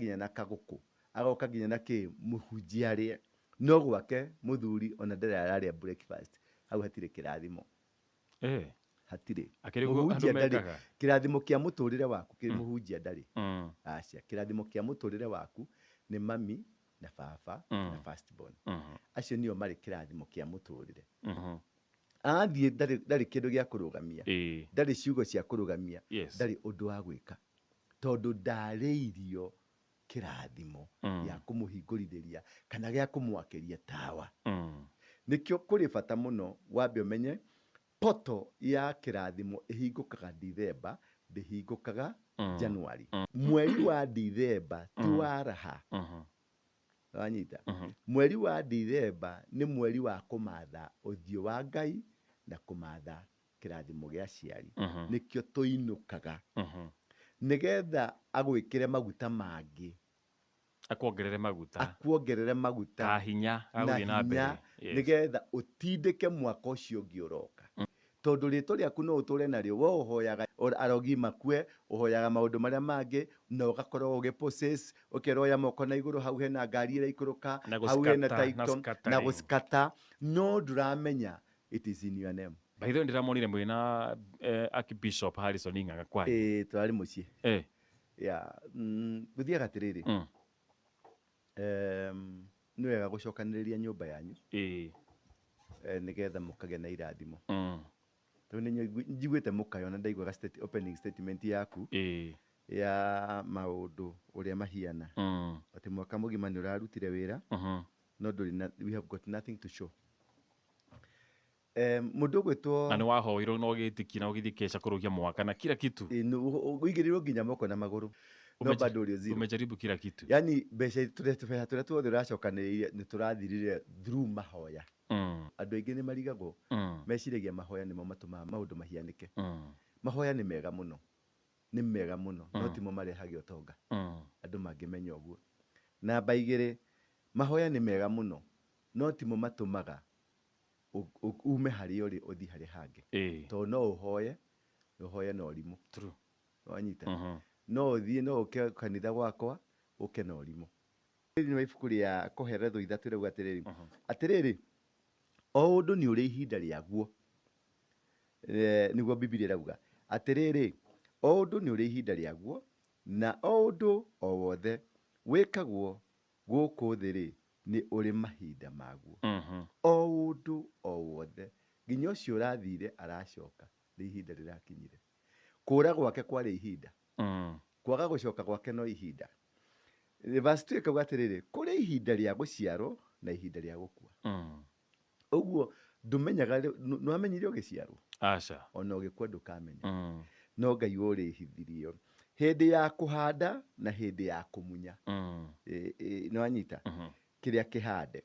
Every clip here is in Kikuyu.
nginya na kagũkũ, agoka nginya na kĩ, mũhunjia arĩe. No gwake mũthuri ona ndarĩ ararĩa breakfast. Hau hatirĩ kĩrathimo. Hatirĩ. Akĩrĩ ũguo andũ Mũhunjia ndarĩ. mekaga? Kĩrathimo kĩa mũtũrĩre waku kĩ mũhunjia ndarĩ. Aca. Kĩrathimo kĩa mũtũrĩre waku nĩ mami na baba na first born. Acio nĩo marĩ kĩrathimo kĩa mũtũrĩre. Athiĩ ndarĩ kĩndũ gĩa kũrũgamia. Ndarĩ ciugo cia kũrũgamia. Ndarĩ ũndũ wa gwĩka. Tondũ ndarĩirio kĩrathimo gĩa kũmũhingũrithĩria kana gĩa kũmwakĩria tawa. Nĩkĩo kũrĩ bata mũno wambe ũmenye portal ya kĩrathimo ĩhingũkaga Dithemba, ndĩhingũkaga January. Mweri wa Dithemba ti wa raha. Wanyita? Mweri wa Dithemba nĩ mweri wa kũmatha ũthiũ wa Ngai na kũmatha kĩrathimo gĩa aciari. Nĩkĩo tũinũkaga. Nĩgetha agwĩkĩre maguta mangĩ. Akuongerere maguta. Akuongerere maguta. Ka hinya ga Na gũthiĩ na mbere. hinya, nĩgetha ũtindĩke mwaka ũcio ũngĩ ũroka. Tondũ rĩtwa rĩaku no ũtũre narĩo, we ũhoyaga arogi makue, ũhoyaga maũndũ marĩa mangĩ, na ũgakorwo ũgĩ possess, ũkerwo oya moko na igũrũ, hau hena ngari ĩraikũrũka, Na hau hena gũscatter, na title, na scattering. gũscatter, no ndũramenya it is in your name. By the way, ndĩramonire mwĩna Archbishop Harrison Ng'ang'a kwanyu. Ĩĩ, tũrarĩ mũciĩ. Yeah, gũthiaga atĩrĩrĩ, nĩ wega gũcokanĩrĩria nyũmba yanyu nĩgetha mũkagĩa na irathimo. Tondũ nĩ njiguĩte mũkayo na ndaiguaga opening statement yaku ya maũndũ ũrĩa mahiana. Atĩ mwaka mũgima nĩ ũrarutire wĩra, no ndũrĩ na, we have got nothing to show. Mũndũ ũgwĩtwo Na nĩ wahoirwo na ũgĩtĩkia na ũgĩthiĩ keca kũrũgia mwaka na kila kitu. Ĩ, ũigĩrĩirwo nginya moko na magũrũ. No bado ũrĩ zero. Umejaribu kila kitu. Yani mbeca tũbeca tũrĩa tuothe ũracokanĩrĩire nĩ tũrathirire through mahoya. Andũ aingĩ nĩ marigagwo, meciragia mahoya nĩmo matũmaga maũndũ mahianĩke. Mahoya nĩ mega mũno, nĩ mega mũno, no timo marehage ũtonga. Andũ mangĩmenya ũguo. Namba igĩrĩ, mahoya nĩ mega mũno, no timo matũmaga ume harĩa ũrĩ ũthiĩ harĩa hangĩ. Tondũ no ũhoye, ũhoye na ũrimũ. Wanyita? No ũthiĩ, no ũke kanitha gwakwa, ũke na ũrimũ. Thĩinĩ wa ibuku rĩa Koheletho ithatũ ĩrauga atĩrĩrĩ, atĩrĩrĩ, o ũndũ nĩ ũrĩ ihinda rĩaguo. Nĩguo Bibilia ĩrauga. Atĩrĩrĩ, o ũndũ nĩ ũrĩ ihinda rĩaguo, na o ũndũ o wothe wĩkagwo gũkũ thĩ-rĩ, nĩ ũrĩ mahinda maguo. O ũndũ o wothe, nginya ũcio ũrathire aracoka, nĩ ihinda rĩrakinyire. Kũra gwake kwarĩ ihinda. Kwaga gũcoka gwake no ihinda. Verse 2 ĩkauga atĩrĩrĩ, kũrĩ ihinda rĩa gũciarwo na ihinda rĩa gũkua. Ũguo ndũmenyaga nĩwamenyire ũgĩciarwo? Aca. Ona ũgĩkua ndũkamenya. No Ngai ũrĩhithirio. Hĩndĩ ya kũhanda na hĩndĩ ya kũmunya. Nĩwanyita? Kĩrĩa kĩhande.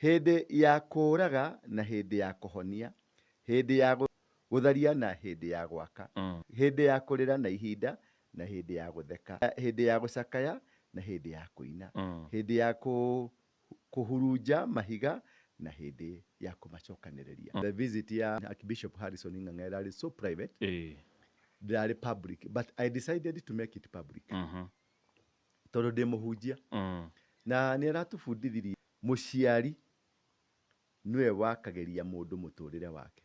Hĩndĩ ya kũũraga na hĩndĩ ya kũhonia. Hĩndĩ ya gũtharia na hĩndĩ ya gwaka. Hĩndĩ ya kũrĩra na ihinda na hĩndĩ ya gũtheka. Hĩndĩ ya gũcakaya na hĩndĩ ya kũina. Hĩndĩ ya kũhurunja mahiga na hĩndĩ ya kũmacokanĩrĩria. The visit ya Archbishop Harrison Ng'ang'a ĩrarĩ so private, ndĩrarĩ public, but I decided to make it public. Tondũ ndĩ mũhunjia. Na nĩ aratũbundithirie mũciari nĩwe wakagĩria mũndũ mũtũrĩre wake.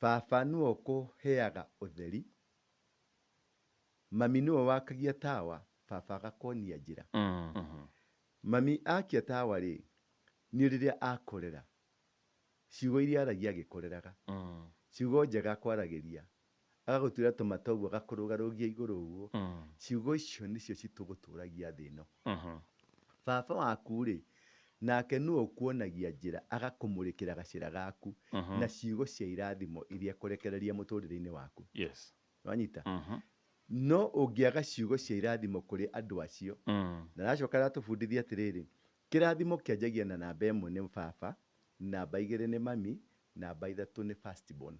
Baba nĩwe ũkũheaga ũtheri, mami nĩwe wakagia tawa, baba agakuonia njĩra. Mami akia tawa rĩ, niĩ rĩrĩa akorera, ciugo iria aragia agĩkoreraga, ciugo njega akwaragĩria, agagũtuĩra tũmata ũguo agakũrũgarũgia igũrũ ũguo, ciugo icio nĩcio citũgũtũragia thĩ ĩno. Baba waku rĩ, nake nĩwe ũkuonagia njĩra, agakũmũrĩkĩra gacĩra gaku na ciugo cia irathimo iria ekũrekereria mũtũrĩre-inĩ waku. Wanyita? No ũngĩaga ciugo cia irathimo kũrĩ andũ acio, na aracoka aratũbundithia atĩrĩrĩ, kĩrathimo kĩanjagia na namba ĩmwe nĩ baba, namba igĩrĩ nĩ mami, namba ithatũ nĩ first born.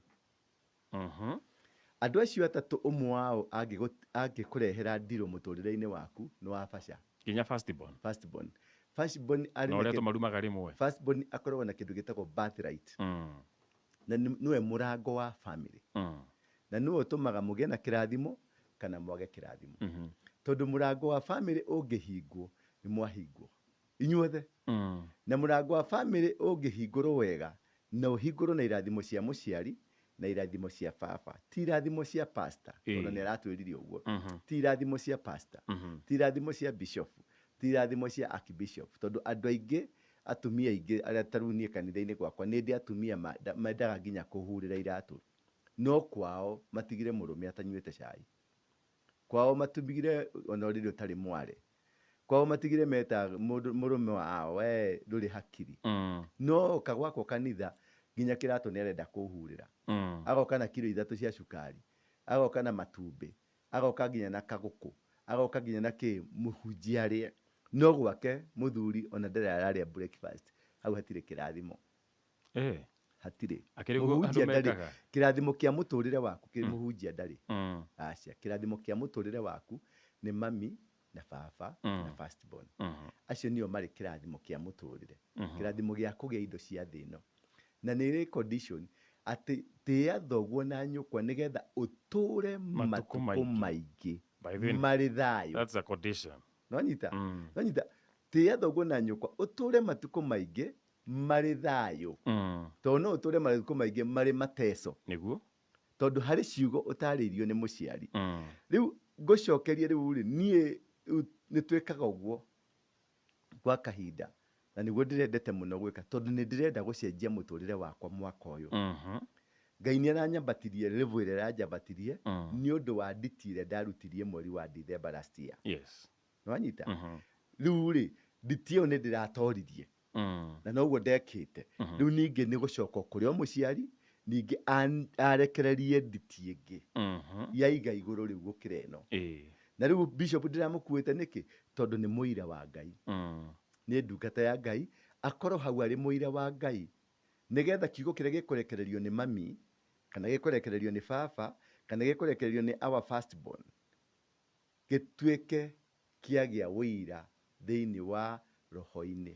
Andũ acio atatũ ũmwe wao angĩkũrehera ndirũ mũtũrĩre-inĩ waku nĩ wa baca. Nginya first born. First born. First born arĩ Na na ũrĩa tũmarumaga rĩmwe. First born akoragwo na kĩndũ gĩtagwo birthright. Na nĩwe mũrango wa family. Na nĩwe ũtũmaga mũgĩe na kĩrathimo kana mwage kĩrathimo. Tondũ mũrango wa bamĩrĩ ũngĩhingwo, nĩ mwahingwo inyuothe. Na mũrango wa bamĩrĩ ũngĩhingũrwo wega, na ũhingũrwo na irathimo cia mũciari na irathimo cia baba, ti irathimo cia pastor, tondũ nĩ aratwĩrire ũguo, ti irathimo cia pastor, ti irathimo cia bishop, ti irathimo cia archbishop, tondũ andũ aingĩ, atumia aingĩ arĩa ta rĩu niĩ kanitha-inĩ gwakwa nĩ ndĩ atumia mendaga nginya kũhurĩra iratũ, no kwao matigire mũrũme atanyuĩte cai. Kwao matigire ona ũrĩrĩ ũtarĩ mware. Kwao matigire meta mũndũ mũrũme wao we ndũrĩ hakiri. No oka gwakwa kanitha nginya kĩratũ nĩ arenda kũhurĩra. Agoka na kiro 3 cia cukari, agoka na matumbĩ, agoka nginya na kagũkũ, agoka nginya na kĩ mũhunjia arĩe. No gwake mũthuri ona ndarĩ ararĩa breakfast. Hau hatirĩ kĩrathimo. Hatirĩ. Akĩrĩ ũguo andũ Mũhunjia ndarĩ. mekaga? Kĩrathimo kĩa mũtũrĩre waku kĩrĩ mũhunjia ndarĩ. Aca, kĩrathimo kĩa mũtũrĩre waku nĩ mami na baba na first born. Acio nĩo marĩ kĩrathimo kĩa mũtũrĩre. Kĩrathimo gĩa kũgĩa indo cia thĩ ĩno. Na nĩ ĩrĩ condition atĩ tĩĩa thoguo na nyũkwa nĩgetha ũtũre Matukũ matukũ maingĩ. maingĩ By the way, marĩ thayũ. That's a condition. Nonyita? Nonyita? Tĩĩa thoguo na nyũkwa ũtũre matukũ maingĩ marĩ thayũ. Tondũ no ũtũre matukũ maingĩ marĩ mateso. Nĩguo. Tondũ harĩ ciugo ũtarĩirio nĩ mũciari. Rĩu ngũcokerie rĩu rĩ, niĩ rĩu nĩ twĩkaga ũguo gwa kahinda, na nĩguo ndĩrendete mũno gwĩka, tondũ nĩ ndĩrenda gũcenjia mũtũrĩre wakwa mwaka ũyũ. Ngai nĩ aranyambatirie level ĩrĩa aranyambatirie nĩ ũndũ wa nditi ĩrĩa ndarutirie mweri wa December last year. Nĩwanyita? Rĩu rĩ, nditi ĩyo nĩ ndĩratoririe. Na noguo ndekĩte. Rĩu ningĩ nĩ gũcoka kũrĩ o mũciari, ningĩ arekererie nditi ĩngĩ. Yaiga igũrũ rĩu gũkĩra ĩno. Na rĩu bishop ndĩramũkuĩte nĩkĩ? Tondũ nĩ mũira wa Ngai. Nĩ ndungata ya Ngai, akorwo hau arĩ mũira wa Ngai. Nĩgetha kiugo kĩrĩa gĩkũrekererio nĩ mami, kana gĩkũrekererio nĩ baba, kana gĩkũrekererio nĩ our first born, gĩtuĩke kĩagĩa ũira thĩinĩ wa roho-inĩ.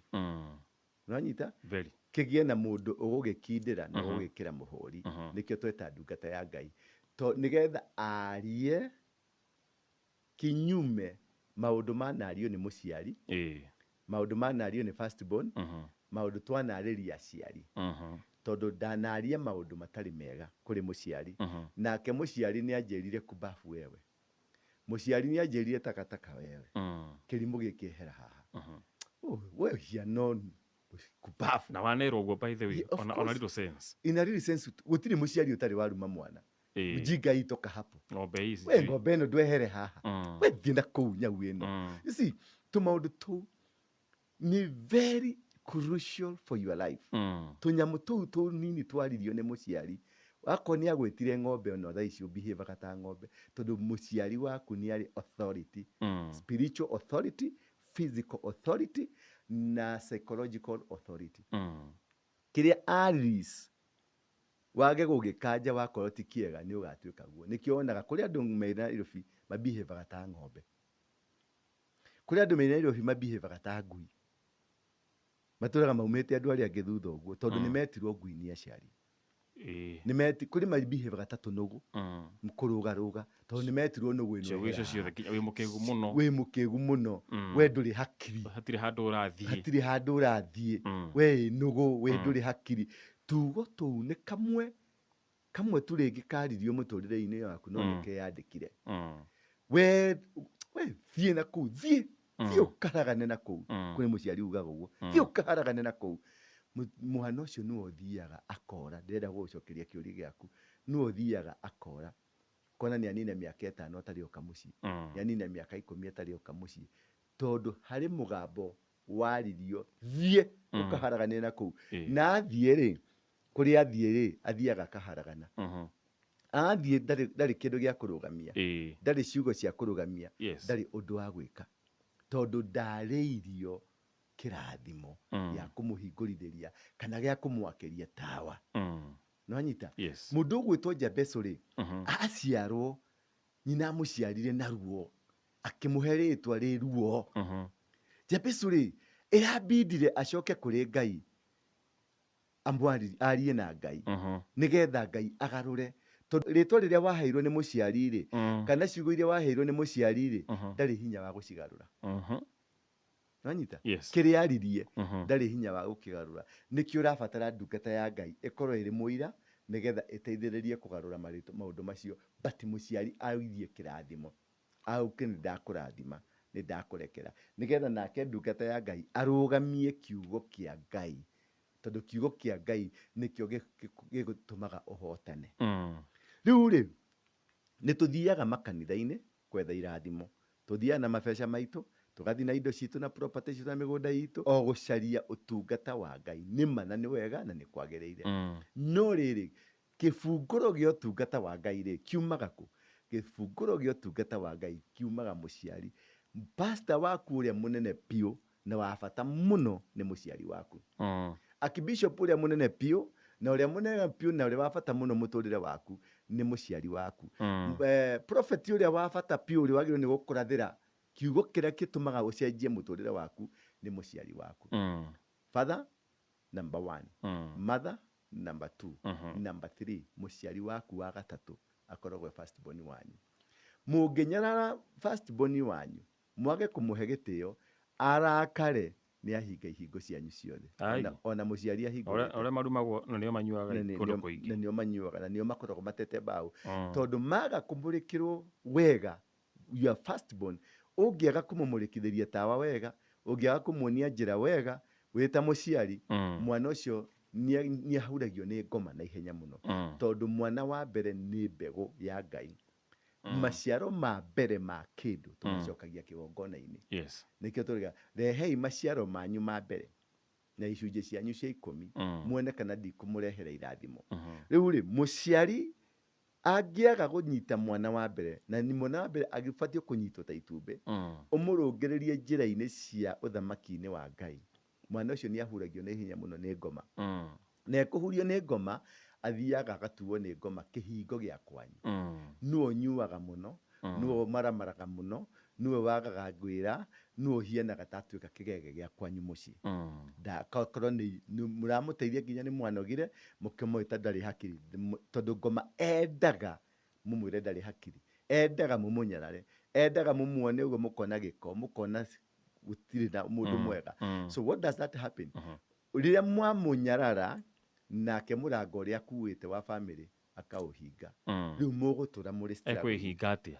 Nĩwanyita? Very. Kĩgĩe na mũndũ ũgũgĩkindĩra na ũgũgĩkĩra mũhũri. Nĩkĩo tweta ndungata ya Ngai. To nĩgetha arie kinyume maũndũ manario nĩ mũciari, maũndũ manario nĩ first born, maũndũ twanarĩria aciari. Tondũ ndanaria maũndũ matarĩ mega kũrĩ mũciari. Nake mũciari nĩ anjĩrire kumbafu wewe. Mũciari nĩ anjĩrire takataka wewe. Kĩrimũ gĩkĩehera haha. Oh, we hiano kumbafu. Na wanerwo ũguo by the way, Yeah, of ona course. little sense. In a real sense, gũtirĩ mũciari ũtarĩ waruma mwana. Mjinga hii toka hapo. Ng'ombe hii We sijui. ng'ombe ĩno ndwehere haha. We thiĩ na kũu nyau ĩno. You see, tũmaũndũ tũu nĩ very crucial for your life. Tũnyamũ tũu tũnini twaririo nĩ mũciari. Akorwo nĩ agwĩtire ng'ombe ona thaa ici ũbehavaga ta ng'ombe, tondũ mũciari waku nĩ arĩ authority. Spiritual authority, physical authority na psychological authority. Kĩrĩa aris wage gũgĩkanja wakorwo ti kĩega nĩ ũgatuĩka guo. Nĩkĩo wonaga kũrĩ andũ me Nairobi mabehavaga ta ng'ombe. Kũrĩ andũ me Nairobi mabehavaga ta ngui. Matũraga maumĩte andũ arĩa angĩ thutha ũguo tondũ nĩ metirwo ngui nĩ aciari. Nĩ meti, kũrĩ mabehavaga ta tũnũgũ, kũrũgarũga tondũ nĩ metirwo nũgũ ĩno Ciugo icio ĩhera ciothe haha. nginya wĩ mũkĩgu mũno. Wĩ mũkĩgu mũno. We ndũrĩ hakiri. Hatirĩ handũ ũrathiĩ. Hatirĩ handũ ũrathiĩ. We wĩ nũgũ, we ndũrĩ hakiri. Tugo tũu nĩ kamwe tu rĩngĩ karirio mũtũrĩre-inĩ waku no nĩkeyandĩkire. We thiĩ na kũu, thiĩ, thiĩ ũkaharagane na kũu. Kũrĩ mũciari ugaga ũguo. Thiĩ ũkaharagane na kũu. Mwana ũcio nĩwe ũthiaga akora, ndĩrenda gũgũcokeria kĩũria gĩaku, nĩwe ũthiaga akora. Kona nĩ anina mĩaka 5 atarĩ oka mũciĩ. Nĩ anina mĩaka 10 atarĩ oka mũciĩ. Tondũ harĩ mũgambo waririo, thiĩ ũkaharagane na kũu. Na athiĩ rĩ, kũrĩa athiĩ rĩ, athiaga akaharagana. Athiĩ ndarĩ kĩndũ gĩa kũrũgamia. Ndarĩ ciugo cia kũrũgamia. Ndarĩ ũndũ wa gwĩka. Tondũ ndarĩirio kĩrathimo gĩa kũmũhingũrithĩria kana gĩa kũmwakĩria tawa. Nĩwanyita? Mũndũ ũgwĩtwo Jabesu rĩ, aciarwo, nyina amũciarire na ruo, akĩmũhe rĩtwa rĩ ruo. Jabesu rĩ, ĩrambindire acoke kũrĩ Ngai, arie na Ngai, nĩgetha Ngai agarũre. Tondũ rĩtwa rĩrĩa waheirwo nĩ mũciari rĩ, kana ciugo iria waheirwo nĩ mũciari rĩ, ndarĩ hinya wa gũcigarũra. Nĩwanyita? Yes. Kĩrĩa aririe, ndarĩ hinya wa gũkĩgarũra. Nĩkĩo ũrabatara ndungata ya Ngai ĩkorwo ĩrĩ mũira nĩgetha ĩteithĩrĩrie kũgarũra marĩtwa maũndũ macio, but mũciari aurie kĩrathimo, auge nĩ ndakũrathima, nĩ ndakũrekera, nĩgetha nake ndungata ya Ngai arũgamie kiugo kĩa Ngai, tondũ kiugo kĩa Ngai nĩkĩo gĩgũtũmaga ũhotane. Rĩu rĩ, nĩ tũthiaga makanitha-inĩ kwetha irathimo, tũthiaga na mabeca maitũ, tũgathiĩ na indo citũ na property citũ na mĩgũnda itũ, o gũcaria ũtungata wa Ngai. Nĩ ma na nĩ wega na nĩ kwagĩrĩire. No rĩrĩ, kĩbungũro gĩa ũtungata wa Ngai rĩ, kiumaga kũ? Kĩbungũro gĩa ũtungata wa Ngai kiumaga mũciari. Pastor waku ũrĩa mũnene biũ na wa bata mũno nĩ mũciari waku. Archbishop ũrĩa mũnene biũ na ũrĩa mũnene biũ na ũrĩa wa bata mũno mũtũrĩre waku nĩ mũciari waku. Prophet ũrĩa wa bata biũ ũrĩa wagĩrĩirwo nĩ gũkũrathĩra kiugo kĩrĩa gĩtũmaga ũcenjie mũtũrĩre waku nĩ mũciari waku. Father number 1, mother number 2, number 3, mũciari waku wa gatatũ akoragwo e first born wanyu. Mũngĩnyarara first born wanyu, mwage kũmũhe gĩtĩo, arakare nĩ ahinga ihingo cianyu ciothe. Ai. Ona mũciari ahingũrĩte. Ũrĩa marumagwo na nĩo manyuaga Na kũndũ kũingĩ. nĩo manyuaga na nĩo makoragwo matete mbaũ. Tondũ maga kũmũrĩkĩrwo wega, your first born, ũngĩaga kũmũmũrĩkithĩria tawa wega, ũngĩaga kũmuonia njĩra wega, wĩ ta mũciari, mwana ũcio nĩ ahuragio nĩ ngoma na ihenya mũno. Tondũ mwana wa mbere nĩ mbegũ ya Ngai. Maciaro ma mbere ma kĩndũ tũmacokagia kĩgongona-inĩ. Nĩkĩo tũrauga, rehei maciaro manyu ma mbere na icunjĩ cianyu cia ikũmi, muone kana ndikũmũrehera irathimo. Rĩu rĩ, mũciari angĩaga kũnyita mwana wa mbere, na ni mwana wa mbere agĩbatiĩ kũnyitwo ta itumbĩ, ũmũrũngĩrĩrie njĩra-inĩ cia ũthamaki-inĩ wa Ngai, mwana ũcio nĩ ahuragio na ihenya mũno nĩ ngoma. Na ekũhurio nĩ ngoma, athiaga agatuo nĩ ngoma kĩhingo gĩa kwanyu. Nĩwe ũnyuaga mũno, nĩwe ũmaramaraga mũno, nĩwe wagaga ngwĩra, nĩwe ũhianaga ta atuĩka kĩgege gĩa kwanyu mũciĩ. Ndakorwo nĩ mũramũteithia nginya nĩ mwanogire, mũkĩmwĩta ndarĩ hakiri, tondũ ngoma endaga mũmwĩre ndarĩ hakiri, endaga mũmũnyarare, endaga mũmuone ũguo mũkona gĩko, mũkona gũtirĩ na mũndũ mwega. So what does that happen? Rĩrĩa mwamũnyarara, nake mũrango ũrĩa akuĩte wa family akaũhinga. Rĩu mũgũtũra mũrĩ struggle. Ekwĩhinga atĩa?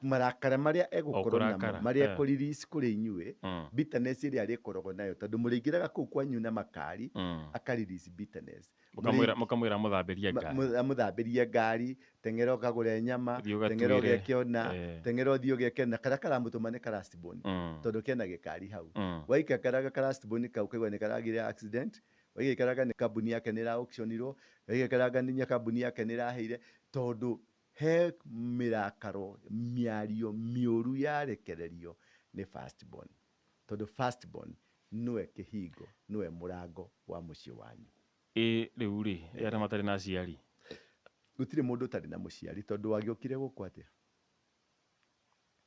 Marakara marĩa egũkorwo namo, Okũrakara, marĩa ekũ-release kũrĩ inyuĩ, bitterness ĩrĩa arĩkoragwo nayo, tondũ mũrĩingĩraga kũu kwanyu na makari, aka-release bitterness. Mũkamwĩra mũthambĩrie ngari. Amũthambĩrie ngari, teng'era ũkagũre nyama, Thiĩ ũgatuĩre. teng'era ũgeke ũna, teng'era ũthiĩ ũgeke na karĩa karamũtũma nĩ karastboni, tondũ kena gĩkari hau. Waika karaga karastboni kau kaigua nĩ karagire accident, waikaikaraga nĩ kambuni yake nĩ ĩra-auctionirwo, waikaikaraga nĩ kambuni yake nĩ ĩraheire, tondũ he mĩrakaro, mĩario mĩũru yarekererio nĩ first born. Tondũ first born nĩwe kĩhingo, nĩwe mũrango wa mũciĩ wanyu. Ĩ rĩu rĩ, arĩa matarĩ na aciari? Gũtirĩ mũndũ ũtarĩ na mũciari, tondũ wagĩũkire gũkũ atĩa?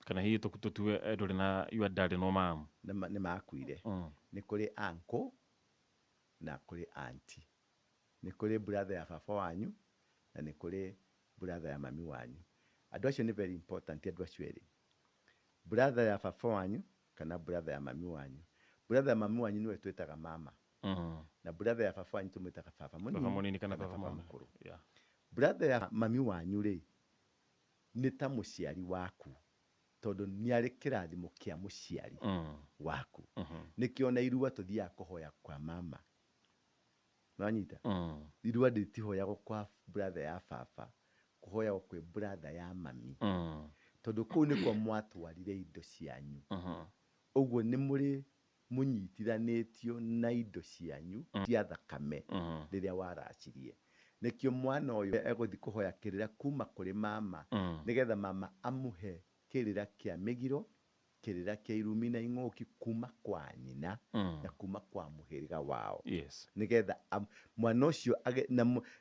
Kana hihi tũtue ndũrĩ na your dad no mom? Nĩ makuire. Nĩ kũrĩ uncle na kũrĩ auntie. Nĩ kũrĩ brother ya baba wanyu na nĩ kũrĩ brother ya mami wanyu. Andũ acio nĩ very important, andũ acio erĩ. Brother ya baba wanyu kana brother ya mami wanyu. Brother ya mami wanyu nĩwe twĩtaga mama. Na brother ya baba wanyu tũmwĩtaga baba mũnini Baba mũnini kana kana baba baba mũnene. mũkũrũ. Brother ya mami wanyu rĩ, nĩ ta mũciari waku, tondũ nĩ arĩ kĩrathimo kĩa mũciari waku. Nĩkĩo ona irua tũthiaga kũhoya kwa mama. Nĩwanyita? Irua rĩtihoyagwo kwa brother ya baba, kũhoyagwo kwĩ brother ya mami. Tondũ kũu nĩkuo mwatwarire indo cianyu. Ũguo nĩ mũrĩ mũnyitithanĩtio na indo cianyu cia thakame rĩrĩa waracirie. Nĩkĩo mwana ũyũ egũthiĩ kũhoya kĩrĩra kuma kũrĩ mama, nĩgetha mama amũhe kĩrĩra kĩa mĩgiro, kĩrĩra kĩa irumi na ing'ũki kuma kwa nyina na kuma kwa mũhĩrĩga wao. Nĩgetha mwana ũcio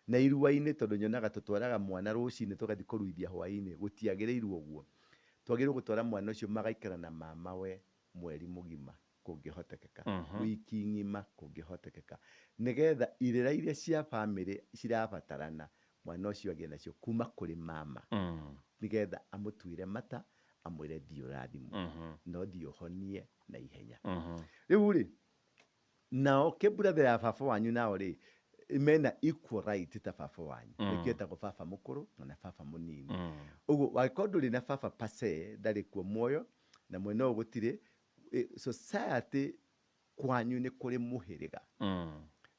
na irua-inĩ, tondũ nyonaga tũtwaraga mwana rũcinĩ tũgathiĩ kũruithia hwaĩ-inĩ, gũtiagĩrĩirwo ũguo. Twagĩrĩirwo gũtwara mwana ũcio magaikara na mama we mweri mũgima kũngĩhotekeka, wiki ng'ima kũngĩhotekeka, nĩgetha irĩra iria cia bamĩrĩ cirabatarana, Mwana ũcio agĩe nacio kuma kũrĩ mama, nĩgetha amũtuĩre mata, amwĩre thiĩ ũrathimwo, no thiĩ ũhonie na ihenya. Rĩu rĩ, nao kĩmburatha ya baba wanyu nao rĩ, mena equal right ta baba wanyu. Nĩkĩo etagwo baba mũkũrũ na baba mũnini. Ũguo wangĩkorwo ndũrĩ na baba per se, ndarĩ kuo muoyo, na mwena ũyũ gũtirĩ, society kwanyu nĩ kũrĩ mũhĩrĩga.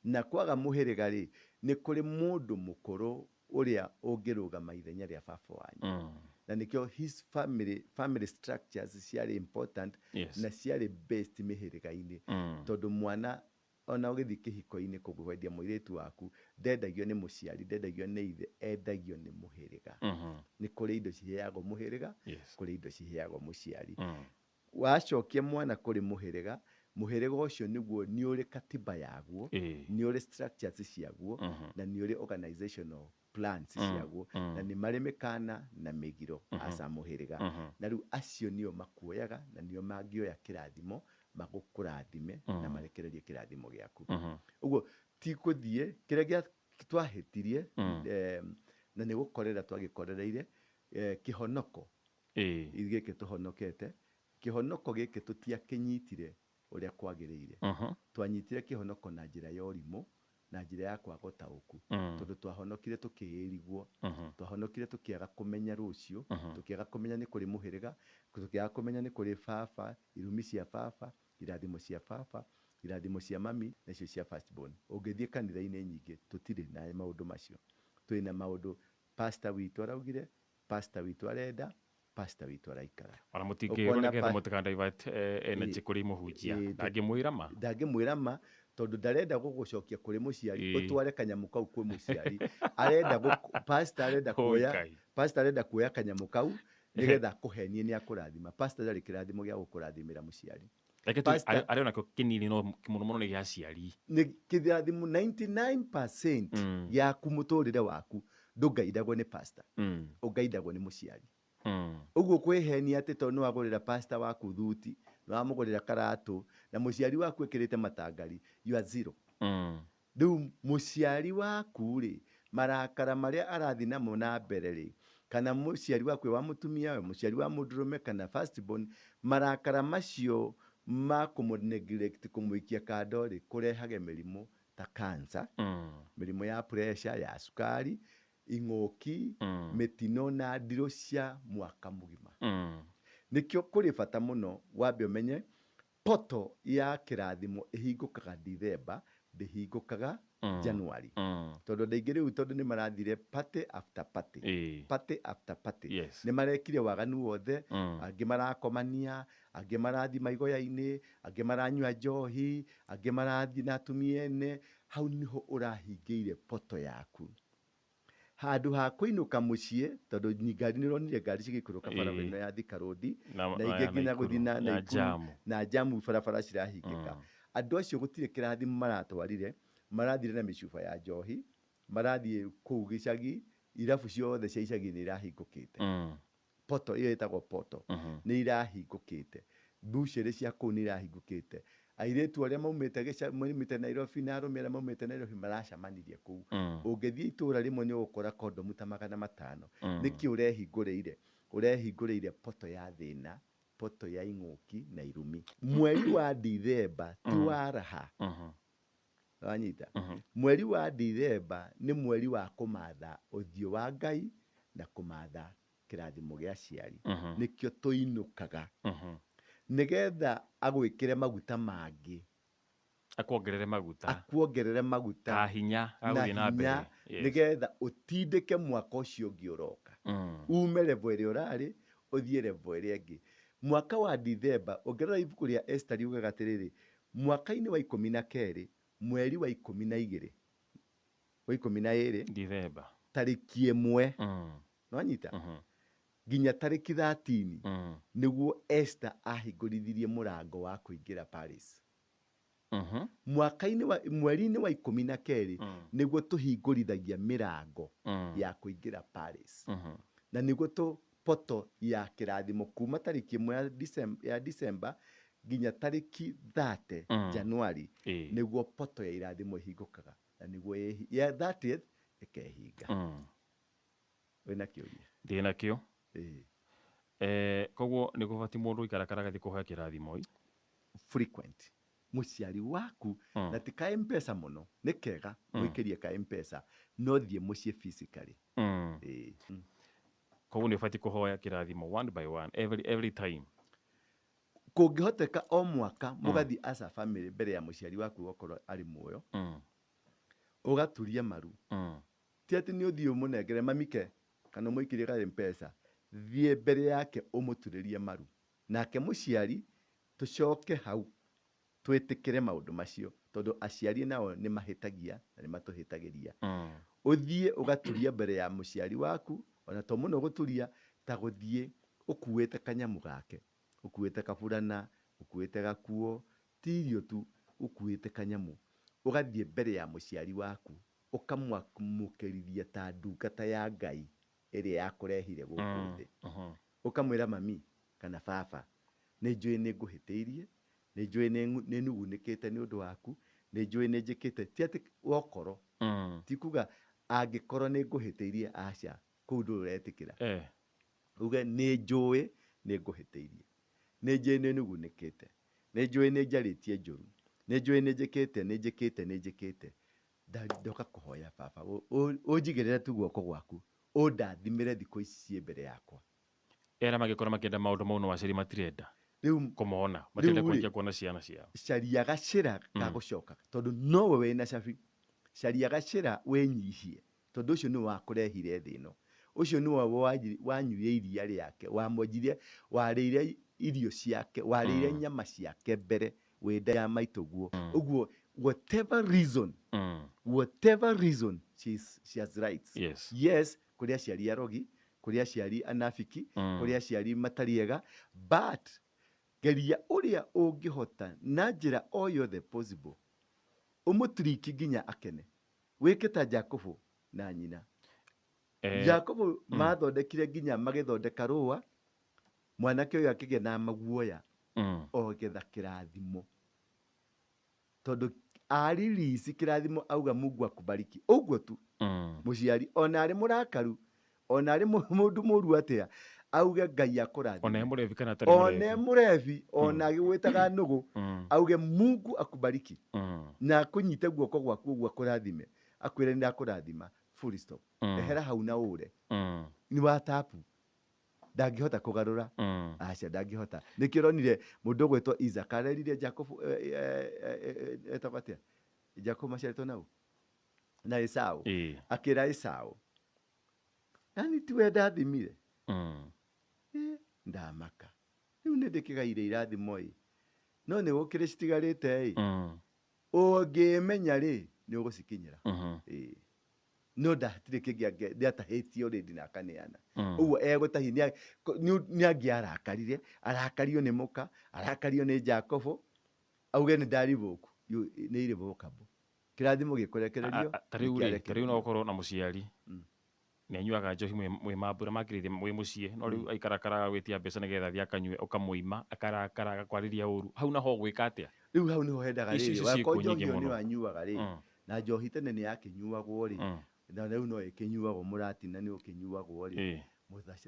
Na kwaga mũhĩrĩga rĩ, nĩ kũrĩ mũndũ mũkũrũ ũrĩa ũngĩrũgama ithenya rĩa baba wanyu. Na nĩkĩo his family, family structures ciarĩ important. Na ciarĩ based mĩhĩrĩga-inĩ. Tondũ mwana ona ũgĩthiĩ kĩhiko-inĩ kwendia mũirĩtu waku, ndendagio nĩ mũciari, ndendagio nĩ ithe, endagio nĩ mũhĩrĩga. Nĩ kũrĩ indo ciheagwo mũhĩrĩga, kũrĩ indo ciheagwo mũciari. Wacokia mwana kũrĩ mũhĩrĩga, mũhĩrĩga ũcio nĩguo nĩ ũrĩ katiba yaguo, nĩ ũrĩ structures ciaguo, na nĩ ũrĩ organizational plans ciaguo, na nĩ marĩ mĩkana na mĩgiro aca mũhĩrĩga. Na rĩu acio nĩo makuoyaga na nĩo mangĩoya kĩrathimo magũkũrathime na marekererie kĩrathimo gĩaku. Ũguo ti gũthiĩ kĩrĩa gĩa twahĩtirie, na nĩ gũkorera twagĩkorereire, kĩhonoko gĩkĩ tũhonokete, kĩhonoko gĩkĩ tũtiakĩnyitire ũrĩa kwagĩrĩire. Twanyitire kĩhonoko na njĩra ya ũrimũ, na njĩra ya kwaga ũtaũku, tondũ twahonokire tũkĩĩrigwo, twahonokire tũkĩaga kũmenya rũciũ, tũkĩaga kũmenya nĩ kũrĩ mũhĩrĩga, tũkĩaga kũmenya nĩ kũrĩ baba, irumi cia baba, irathimo cia baba, irathimo cia mami, na icio cia first born. Ũngĩthiĩ kanitha-inĩ nyingĩ tũtirĩ na maũndũ macio. Twĩna maũndũ pastor witũ araugire, pastor witũ arenda, pastor witũ araikara. Ona mũtingĩrwo Ũkona nĩgetha mũtika divert energy kũrĩ mũhunjia. Ndangĩmwĩra ma. Ndangĩmwĩra ma, tondũ ndarenda gũgũcokia kũrĩ mũciari, ũtware kanyamũ kau kwĩ mũciari. Arenda pastor arenda kuoya, Oi, pastor arenda kuoya kanyamũ kau nĩgetha akũhenie nĩ akũrathima. Pastor ndarĩ kĩrathimo gĩa gũkũrathimĩra mũciari. Reke tu Pastor arĩ onakĩo kĩnini, no mũno mũno nĩ gĩa aciari. Nĩ kĩrathimo 99% gĩaku mũtũrĩre waku ndũngaidagwo nĩ pastor, ũngaidagwo nĩ mũciari. Ũguo kwĩhenia atĩ tondũ nĩ wagũrĩra pastor waku thuti, nĩ wamũgũrĩra karatũ, na mũciari waku ekĩrĩte matangari, you are zero. Rĩu mũciari waku rĩ, marakara marĩa arathiĩ namo na mbere rĩ, kana mũciari waku wa mũtumia, mũciari wa mũndũrũme kana first born, marakara macio ma kũmũ neglect, kũmũikia kando rĩ, kũrehage mĩrimũ ta cancer, mĩrimũ ya pressure, ya cukari, ing'ũki, mĩtino na ndirũ cia mwaka mũgima. Nĩkĩo kũrĩ bata mũno wambe ũmenye portal ya kĩrathimo ĩhingũkaga December, ndĩhingũkaga January. Tondũ andũ aingĩ rĩu tondũ nĩ marathire party after party, party after party, nĩ marekire waganu wothe, angĩ marakomania, angĩ marathiĩ maigoya-inĩ, angĩ maranyua njohi, angĩ marathiĩ na atumia ene. Hau nĩho ũrahingĩire portal yaku. Handũ ha kũinũka mũciĩ, tondũ ngari nĩ ũronire ngari cigĩikũrũka barabara ĩno ya Thika Road, na na ingĩ ya nginya Naikuru, gũthiĩ na ya Naikuru, jamu. Na jamu barabara cirahingĩka. Andũ acio gũtirĩ kĩrathimo maratwarire, marathire na mĩcuba ya njohi, marathiĩ kũu gĩcagi, irabu ciothe cia icagi nĩ irahingũkĩte. Portal ĩyo ĩtagwo portal nĩ irahingũkĩte. Mbucĩrĩ cia kũu nĩ irahingũkĩte. Airĩtu arĩa maumĩte gĩca maumĩte Nairobi na arũme arĩa maumĩte Nairobi maracemanirie kũu. Ũngĩthiĩ itũra rĩmwe nĩ ũgũkora kondomu ta 500. Nĩkĩ ũrehingũrĩire? Ũrehingũrĩire portal ya thĩna, portal ya ing'ũki na irumi. Mweri wa Dithemba ti wa raha. Wanyita? Mweri wa Dithemba nĩ mweri wa kũmatha ũthiũ wa Ngai na kũmatha kĩrathimo gĩa aciari. Nĩkĩo tũinũkaga. Nĩgetha agwĩkĩre maguta mangĩ. Akuongerere maguta. Akuongerere maguta. Ka hinya ga na gũthiĩ na mbere. Hinya, nĩgetha ũtindĩke mwaka ũcio ũngĩ ũroka. Ume level ĩrĩa ũrarĩ, ũthiĩ level ĩrĩa ĩngĩ. Mwaka wa Dithemba, ũngĩrora ibuku rĩa Esther riugaga atĩrĩrĩ, mwaka-inĩ wa 12, mweri wa 12, wa 12, Dithemba. Tarĩki 1, nĩwanyita? Nginya tarĩki 13, nĩguo Esther ahingũrithirie mũrango wa kũingĩra Paris. Mwaka-inĩ wa mweri-inĩ wa 12, nĩguo tũhingũrithagia mĩrango ya kũingĩra Paris. Na nĩguo tũ portal ya kĩrathimo kuma tarĩki 1 ya December nginya tarĩki 30 January, nĩguo portal ya irathimo ĩhingũkaga na nĩguo ya 30th ĩkehinga. Wĩna kĩũria? Ndĩ nakĩo. Ĩĩ. Koguo nĩ gũbatiĩ mũndũ gũikarakara agathiĩ kũhoya kĩrathimo ĩ? Frequent. Mũciari waku na ti ka Mpesa mũno, nĩ kega mũikĩrie ka Mpesa, no thiĩ mũciĩ physically. Ĩĩ. Koguo nĩ ũbatiĩ kũhoya kĩrathimo one by one every time. Kũngĩhoteka o mwaka mũgathiĩ as a family mbere ya mũciari waku okorwo arĩ muoyo, ũgaturia maru. Ti atĩ nĩ ũthiĩ ũmũnengere mamike kana ũmũikĩrie ka Mpesa, thiĩ mbere yake ũmũturĩrie maru. Nake mũciari tũcoke hau twĩtĩkĩre maũndũ macio, tondũ aciari nao nĩ mahĩtagia na nĩ matũhĩtagĩria. Ũthiĩ ũgaturia mbere ya mũciari waku, ona to mũno gũturia, ta gũthiĩ ũkuĩte kanyamũ gake, ũkuĩte kaburana, ũkuĩte gakuo, ti irio tu, ũkuĩte kanyamũ. Ũgathiĩ mbere ya mũciari waku, ũkamwamũkĩrithia ta ndungata ya Ngai ĩrĩa yakũrehire gũkũ thĩ. Ũkamwĩra mami kana baba, nĩ njũĩ nĩ ngũhĩtĩirie, nĩ njũĩ nĩ nugunĩkĩte nĩ ũndũ waku, nĩ njũĩ nĩ njĩkĩte, ti atĩ wokorwo, ti kuga angĩkorwo nĩ ngũhĩtĩirie, aca, kũu ndũrĩ ũretĩkĩra. Uge nĩ njũĩ nĩ ngũhĩtĩirie, nĩ njũĩ nĩ nugunĩkĩte, nĩ njũĩ nĩ njarĩtie njũru, nĩ njũĩ nĩ njĩkĩte, nĩ njĩkĩte, nĩ njĩkĩte. Ndoka kũhoya baba, ũnjigĩrĩre tu guoko gwaku, ũndathimĩre thikũ ici ciĩ mbere yakwa. Era magĩkorwo makĩenda maũndũ mau no aciari matirenda Rĩu kũmona, matirenda rĩu rĩ, kũrĩkia kuona ciana ciao. Caria gacĩra ga gũcoka, tondũ nowe wĩna cabi. Caria gacĩra wĩnyihie, tondũ ũcio nĩwe wakũrehire thĩ ĩno. Ũcio nĩwe wanyuire iria rĩake, wamwenjire, warĩire irio ciake, warĩire nyama ciake mbere wĩ nda ya maitũguo. Ũguo whatever reason, whatever reason, she has rights. Yes, kũrĩ aciari arogi, kũrĩ aciari anafiki, kũrĩ aciari matarĩ ega, but geria ũrĩa ũngĩhota na njĩra o yothe possible, ũmũtiriki nginya akene. Wĩke ta Jakubu na nyina. Jakubu mathondekire nginya magĩthondeka rũa, mwanake ũyũ akĩgĩa na maguoya ogetha kĩrathimo. Tondũ aririsi kĩrathimo auga Mungu akubariki. Ũguo tu. Mũciari ona arĩ mũrakaru, ona arĩ mũndũ mũru atĩa, auge Ngai akũrathime. Ona e mũrebi kana atarĩ Ona e mũrebi. mũrebi, ona agĩgwĩtaga nũgũ, auge Mungu akubariki. Na akũnyite guoko gwaku ũguo akũrathime. Akwĩre nĩ ndakũrathima. Full stop. Ehera hau na ũre. Nĩ wa tapu. Ndangĩhota kũgarũra. Aca ndangĩhota. Nĩkĩo ũronire mũndũ ũgwĩtwo Isaac arerire Jacob, etagwo atĩa? Jacob maciarĩtwo na ũ? Na Esau. Akĩra Esau, yani tiwe ndathimire? Ndamaka. Rĩu nĩ ndĩkĩgaire irathimo ĩ. No nĩ gũkĩrĩ citigarĩte ĩ. Ũngĩmenya rĩ, nĩ ũgũcikinyĩra. No ndatirĩ kĩngĩ nĩatahĩtie already na akaneana. Ũguo egũtahia, nĩ angĩarakarire, arakario nĩ mũka, arakario nĩ Jacobo, auge nĩ ndaribũku. Nĩ irrevocable. Kĩrathimo gĩkũrekererio, Ta rĩu rĩ, ta rĩu no nĩkĩarekererio. ũkorwo na mũciari, nĩ anyuaga njohi mwĩ mambura makĩrĩria mwĩ mũciĩ, no rĩu aikarakaraga gwĩtia mbeca nĩgetha athiĩ akanyue, ũkamũima, akarakara, agakwarĩria ũru. Hau naho ũgwĩka atĩa? Rĩu hau nĩho hendaga Ici rĩrĩ, ici wakorwo ciĩkuo nyingĩ njohi ĩyo mũno. nĩyo anyuaga rĩ, na njohi tene nĩ yakĩnyuagwo rĩ, na rĩu no ĩkĩnyuagwo mũratina nĩ ũkĩnyuagwo rĩ,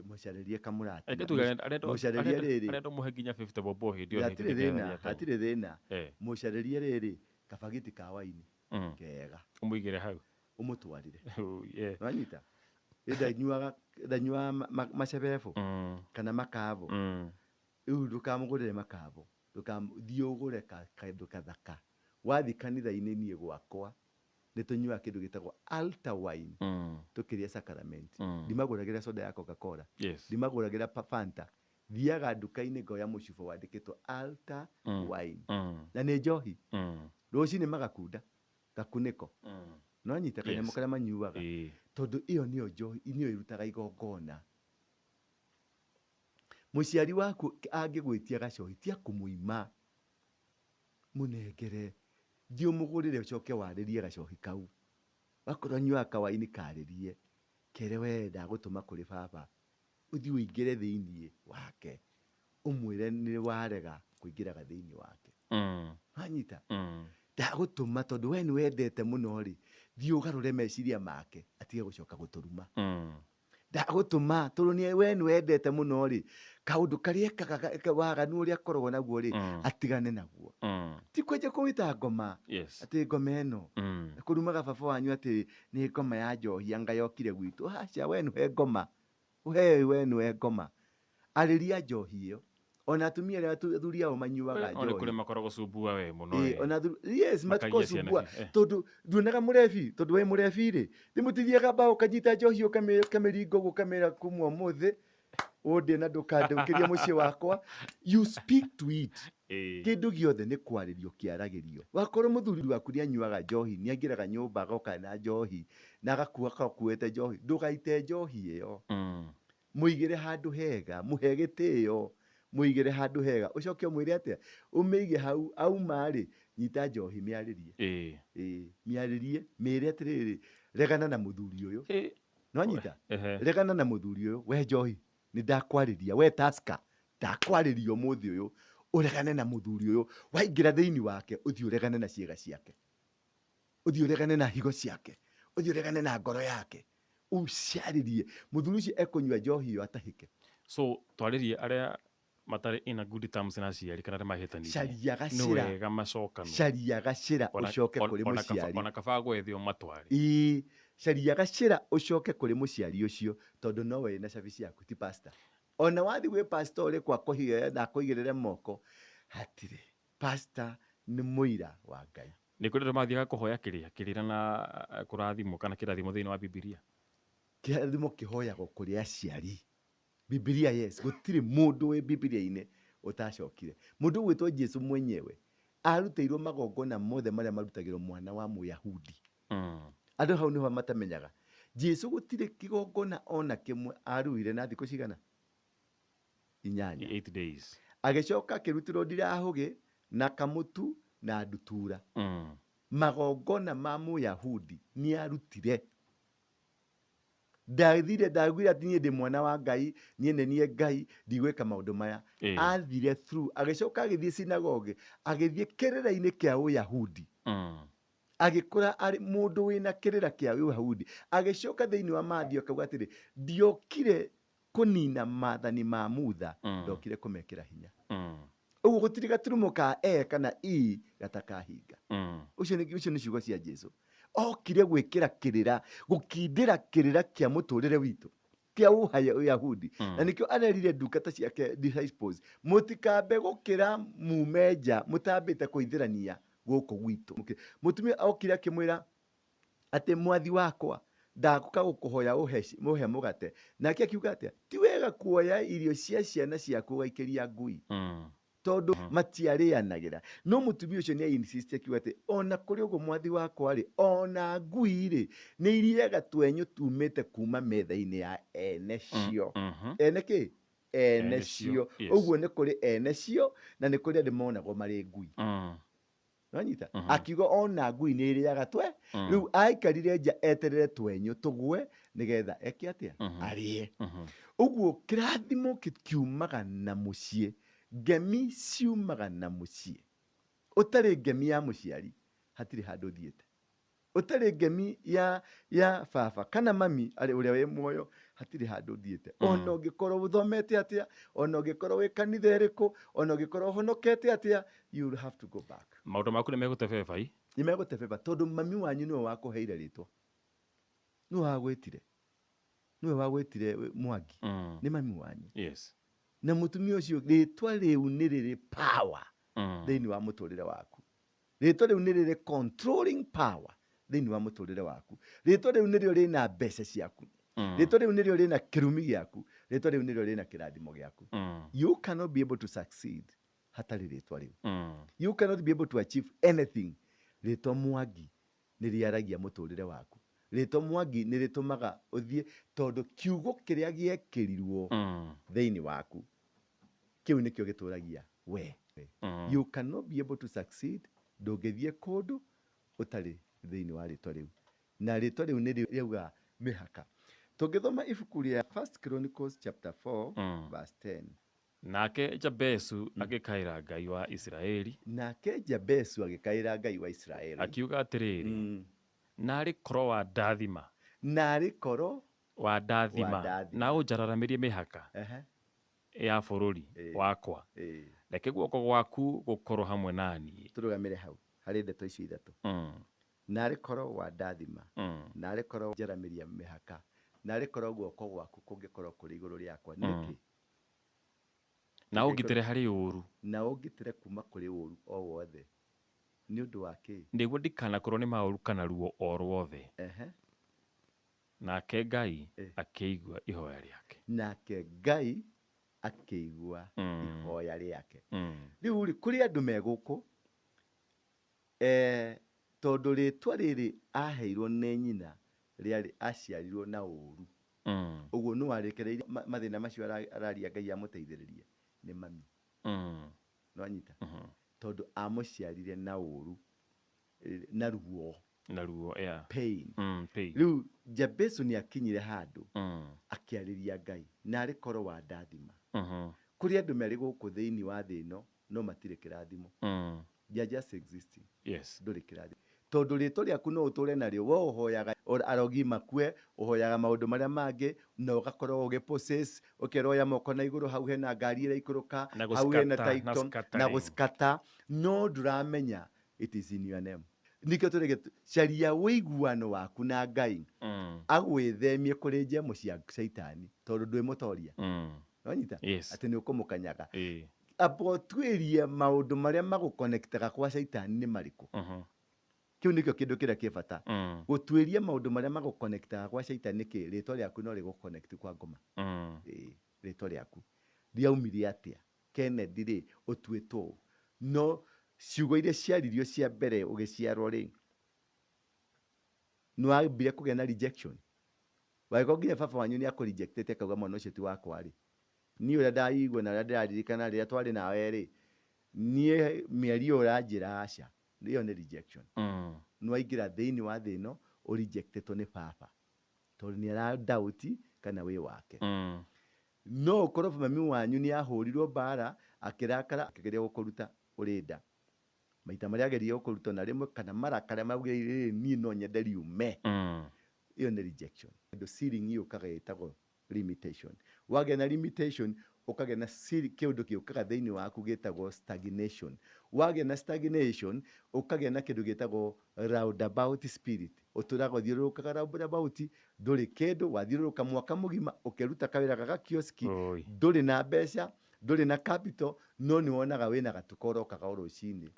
mũcarĩrie kamũratina. Reke tuge Mũcarĩrie rĩrĩ. arenda ũmũhe nginya 50 bob o hĩndĩ ĩyo Hatirĩ hĩndĩ ĩrĩa thĩna, athiĩ akanyue. hatirĩ thĩna. Mũcarĩrie rĩrĩ, kabagiti ka waini, kega. Ũmũigĩre hau. Ũmũtwarire. Oh, yeah. Wanyita? Ndanyuaga macebebo kana makabo. Rĩu ndũkamũgũrĩre makabo. Thiĩ ũgũre kaũndũ kathaka. Wathiĩ kanitha-inĩ niĩ gwakwa, nĩ tũnyuaga kĩndũ gĩtagwo altar wine. Tũkĩrĩa sacrament. Ndimagũragĩra soda ya Coca-Cola. Ndimagũragĩra Fanta. Thiaga nduka-inĩ ngoya mũcuba wandĩkĩtwo altar wine. Na nĩ njohi. Rũcinĩ magakunda gakunĩko. No nyita kanyamũ karĩa manyuaga. Tondũ ĩyo nĩyo njohi, nĩyo ĩrutaga igongona. Mũciari waku angĩgwĩtia gacohi, tia kũmũima. Mũnengere. Thiĩ ũmũgũrĩre ũcoke warĩrie gacohi kau. Wakorwo anyuaga kawaini karĩrie. Kere we ndagũtũma kũrĩ baba. Ũthiĩ ũingĩre thĩiniĩ wake. Ũmwĩre nĩ warega kũingĩraga thĩiniĩ wake. Wanyita? Ndagũtũma tondũ we nĩ wendete mũno rĩ, thiĩ ũgarũre meciria make atige gũcoka gũtũruma. Ndagũtũma tondũ nĩ we nĩ wendete mũno rĩ, kaũndũ karĩa ekaga waganu ũrĩa akoragwo naguo rĩ, atigane naguo. Ti kwenja kũwĩta ngoma. Atĩ ngoma ĩno. Kũrumaga baba wanyu atĩ nĩ ngoma ya njohi anga yokire gwitũ. Aca, we nĩwe ngoma. We we nĩwe ngoma. Arĩria njohi ĩyo. Ona atumia arĩa athuri ao manyuaga njohi. Nĩ kũrĩ makoragwo cumbua we mũno we. Ona athuri, yes, makoragwo cumbua. Tondũ nduonaga mũrebi, tondũ wĩ mũrebi rĩ, thimũtithiaga mbaũ ũkanyita njohi ũkamĩringa ũguo ũkamĩra kuma ũmũthĩ ũndĩe na ndũkandũkĩrie mũciĩ wakwa. You speak to it. Kĩndũ gĩothe nĩ kwarĩrio kĩaragĩrio. Wakorwo mũthuri waku nĩ anyuaga njohi, nĩ aingĩraga nyũmba agoka na njohi, na agakua akuĩte njohi, ndũgaite njohi ĩyo. Mũigĩre handũ hega, mũhe gĩtĩo, mũigĩre handũ hega, ũcoke ũmwĩre atĩa, ũmĩige hau, auma rĩ, nyita njohi mĩarĩrie. Ĩĩ, mĩarĩrie, mĩre atĩrĩrĩ, regana na mũthuri ũyũ. Nĩwanyita? Regana na mũthuri ũyũ, we njohi, nĩndakwarĩria, we Tusker, ndakwarĩria ũmũthĩ ũyũ, ũregane na mũthuri ũyũ. Waingĩra thĩinĩ wake, ũthiĩ ũregane na ciĩga ciake. Ũthiĩ ũregane na higo ciake. Ũthiĩ ũregane na ngoro yake. Ũcarĩrie. Mũthuri ũcio ekũnyua njohi ĩyo atahĩke. So, twarĩrie arĩa matarĩ in a good terms na aciari kana arĩa mahĩtanĩtie. Caria Nĩ gacĩra. wega macokanwo. Caria gacĩra ũcoke kũrĩ mũciari. Ona kaba gwethe ũmatware. Ĩĩ, caria gacĩra ũcoke kũrĩ mũciari ũcio tondũ nowe wĩna cabi ciaku ti pastor. Ona wathiĩ gwĩ pastor ũrĩkũ akũhie na akũigĩrĩre moko, hatirĩ. Pastor nĩ mũira wa Ngai. Nĩ kũrĩ andũ mathiaga kũhoya kĩrĩa, kĩrĩra na kũrathimwo kana kĩrathimo thĩinĩ wa Bibilia? Kĩrathimo kĩhoyagwo kũrĩ aciari. Bibilia yes, gũtirĩ mũndũ wĩ Bibilia-inĩ ũtacokire. Mũndũ ũgwĩtwo Jesu mwenyewe arutĩirwo magongona mothe marĩa marutagĩrwo mwana wa Mũyahudi. Andũ hau nĩho matamenyaga. Jesu gũtirĩ kĩgongona ona kĩmwe aruire na thikũ cigana? Inyanya. 8 days. Agĩcoka akĩrutĩrwo ndirahũgĩ na kamũtu na ndutura. Magongona ma Mũyahudi nĩarutire. Ndathire ndaugire atĩ niĩ ndĩ mwana wa Ngai, niĩ nĩ niĩ Ngai, ndigwĩka maũndũ maya. Athire through, agĩcoka agĩthiĩ synagogue, agĩthiĩ kĩrĩra-inĩ kĩa Ũyahudi. Agĩkũra arĩ mũndũ wĩna kĩrĩra kĩa Ũyahudi. Agĩcoka thĩinĩ wa Mathayo akauga atĩrĩ, ndiokire kũnina maathani ma Mutha, ndokire kũmekĩra hinya. Ũguo gũtirĩ gaturumo ka E kana I gatakahinga. Ũcio nĩ ũcio nĩ ciugo cia Jesu. Okire gwĩkĩra kĩrĩra, gũkindĩra kĩrĩra kĩa mũtũrĩre witũ kĩa Ũyahudi. Na nĩkĩo arerire ndungata ciake disciples, mũtikambe gũkĩra mume nja mũtambĩte kũithĩrania gũkũ gwitũ. Mũtumia okire akĩmwĩra atĩ mwathi wakwa ndagũka gũkũhoya ũhe ũhe mũgate. Nake akiuga atĩa, ti wega kuoya irio cia ciana ciaku ũgaikĩria ngui. Tondũ matiarĩanagĩra. No mũtumia ũcio nĩ insist akiuga atĩ ona kũrĩ ũguo mwathi wakwa rĩ, ona ngui rĩ, nĩ irĩaga twenyũ tumĩte kuma metha-inĩ ya ene cio. Ene kĩ? Ene cio. Ũguo nĩ kũrĩ ene cio na nĩ kũrĩ andũ monagwo marĩ ngui. Nĩwanyita? Akiuga ona ngui nĩ ĩrĩaga twe. Rĩu aikarire nja eterere twenyũ tũgwe nĩgetha eke atĩa? Arĩe. Ũguo kĩrathimo kiumaga na mũciĩ. Ngemi ciumaga na mũciĩ. Ũtarĩ ngemi ya mũciari hatirĩ handũ ũthiĩte. Ũtarĩ ngemi ya ya baba kana mami arĩ ũrĩa wĩ muoyo hatirĩ handũ ũthiĩte. Ona ũngĩkorwo ũthomete atĩa, ona ũngĩkorwo wĩ kanitha ĩrĩkũ, ona ũngĩkorwo ũhonokete atĩa, you will have to go back. Maũndũ maku nĩ megũtebeba i? Nĩ megũtebeba tondũ mami wanyu nĩwe wakũheire rĩtwa. Nĩwe wagwĩtire. Nĩwe wagwĩtire Mwangi. Nĩ mami wanyu. Na mũtumia ũcio rĩtwa rĩu nĩ rĩrĩ power thĩinĩ wa mũtũrĩre waku. Rĩtwa rĩu nĩ rĩrĩ controlling power thĩinĩ wa mũtũrĩre waku. Rĩtwa rĩu nĩrĩo rĩna mbeca ciaku. Rĩtwa rĩu nĩrĩo rĩna kĩrumi gĩaku. Rĩtwa rĩu nĩrĩo rĩna kĩrathimo gĩaku. You cannot be able to succeed hatarĩ rĩtwa rĩu. You cannot be able to achieve anything. Rĩtwa Mwangi nĩ rĩaragia mũtũrĩre waku. Rĩtwa Mwangi nĩ rĩtũmaga ũthiĩ tondũ kiugo kĩrĩa gĩekĩrirwo thĩinĩ waku kĩu nĩkĩo gĩtũragia we. You cannot be able to succeed, ndũngĩthiĩ kũndũ ũtarĩ thĩinĩ wa rĩtwa rĩu. Na rĩtwa rĩu nĩ rĩaugaga mĩhaka. Tũngĩthoma ibuku rĩa First Chronicles chapter 4 verse 10. Nake Jabezu agĩkaĩra Ngai wa Isiraeli. Nake Jabezu agĩkaĩra Ngai wa Isiraeli. Akiuga atĩrĩrĩ, Naarĩ korwo wandathima! Naarĩ korwo Wandathima Wandathima. na ũnjararamĩrie mĩhaka ya bũrũri wakwa, reke guoko gwaku gũkorwo hamwe naniĩ. Tũrũgamĩre hau harĩ ndeto icio ithatũ. Narĩ korwo wandathima, narĩ korwo njaramĩria mĩhaka, narĩ korwo guoko gwaku kũngĩkorwo kũrĩ igũrũ rĩakwa. Nĩkĩ? Na ũngitĩre harĩ ũũru. Na ũngitĩre kuma kũrĩ ũũru o wothe. Nĩ ũndũ wa kĩ? Nĩguo ndikanakorwo nĩ maũru kana ruo o rwothe. Nake Ngai akĩigua ihoya rĩake. Nake Ngai akĩigua ihoya rĩake. Rĩu rĩ, kũrĩ andũ me gũkũ, tondũ rĩtwa rĩrĩ aheirwo nĩ nyina rĩarĩ aciarirwo na ũũru. Ũguo nũ warekereirie mathĩna macio araria Ngai amũteithĩrĩrie? Nĩ mami. Nĩwanyita? Tondũ amũciarire na ũũru, na ruo. Na ruo, yeah. Pain. Pain. Rĩu Jabezu nĩ akinyire handũ akĩarĩria Ngai, narĩ korwo wandathima. Kũrĩ andũ marĩ gũkũ thĩinĩ wa thĩ ĩno no matirĩ kĩrathimo. They are just existing. Ndũrĩ kĩrathimo. Tondũ rĩtwa rĩaku no ũtũre narĩo, we ũhoyaga arogi makue, ũhoyaga maũndũ marĩa mangĩ, na ũgakorwo ũgĩ possess, ũkerwo oya moko na igũrũ, hau hena ngari ĩraikũrũka, Na hau hena gũskata, na title, na scattering. gũskata, no ndũramenya it is in your name. Nĩkĩo tũrĩge caria ũiguano waku na Ngai, agwĩthemie kũrĩ njemo cia caitani, tondũ ndwĩ mũtoria. Nĩwanyita? Atĩ nĩ ũkũmũkanyaga. Amba ũtuĩrie maũndũ marĩa magũconnectaga kwa caitani nĩ marĩkũ. Kĩu nĩkĩo kĩndũ kĩrĩa kĩ bata. Gũtuĩria maũndũ marĩa magũconnectaga kwa caitani nĩkĩ? Rĩtwa rĩaku no rĩgũconnect kwa ngoma. Rĩtwa rĩaku rĩaumire atĩa? Kennedy rĩ, ũtuĩtwo ũũ. No ciugo iria ciaririo cia mbere ũgĩciarwo rĩ, nĩwambire kũgĩa na rejection. Wangĩkorwo nginya baba wanyu nĩ akũrejectĩte akauga mwana ũcio ti wakwa rĩ, niĩ ũrĩa ndaigua na ũrĩa ndĩraririkana rĩrĩa twarĩ nawe rĩ, niĩ mĩario ũranjĩra aca, ĩyo nĩ rejection. Nĩwaingĩra thĩinĩ wa thĩ ĩno ũrejectĩtwo nĩ baba, tondũ nĩ ara doubt kana wĩ wake. No ũkorwo mami wanyu nĩ ahũrirwo mbara, akĩrakara, akĩgeria gũkũruta ũrĩ nda. Maita marĩa ageririe gũkũruta ona rĩmwe kana marakara maugire rĩrĩ niĩ no nyende riume. Ĩyo nĩ rejection. Kĩndũ ceiling yũkaga ĩtagwo limitation. Wagĩa na limitation, ũkagĩa na kĩũndũ gĩũkaga thĩinĩ waku gĩtagwo stagnation. Wagĩa na stagnation, ũkagĩa na kĩndũ gĩtagwo roundabout spirit. Ũtũraga ũthiũrũrũkaga roundabout, ndũrĩ kĩndũ, wathiũrũrũka mwaka mũgima, ũkĩruta kawĩra ga kioski, ndũrĩ na mbeca, ndũrĩ na capital, no nĩ wonaga wĩna gatuka ũrokaga o rũcinĩ.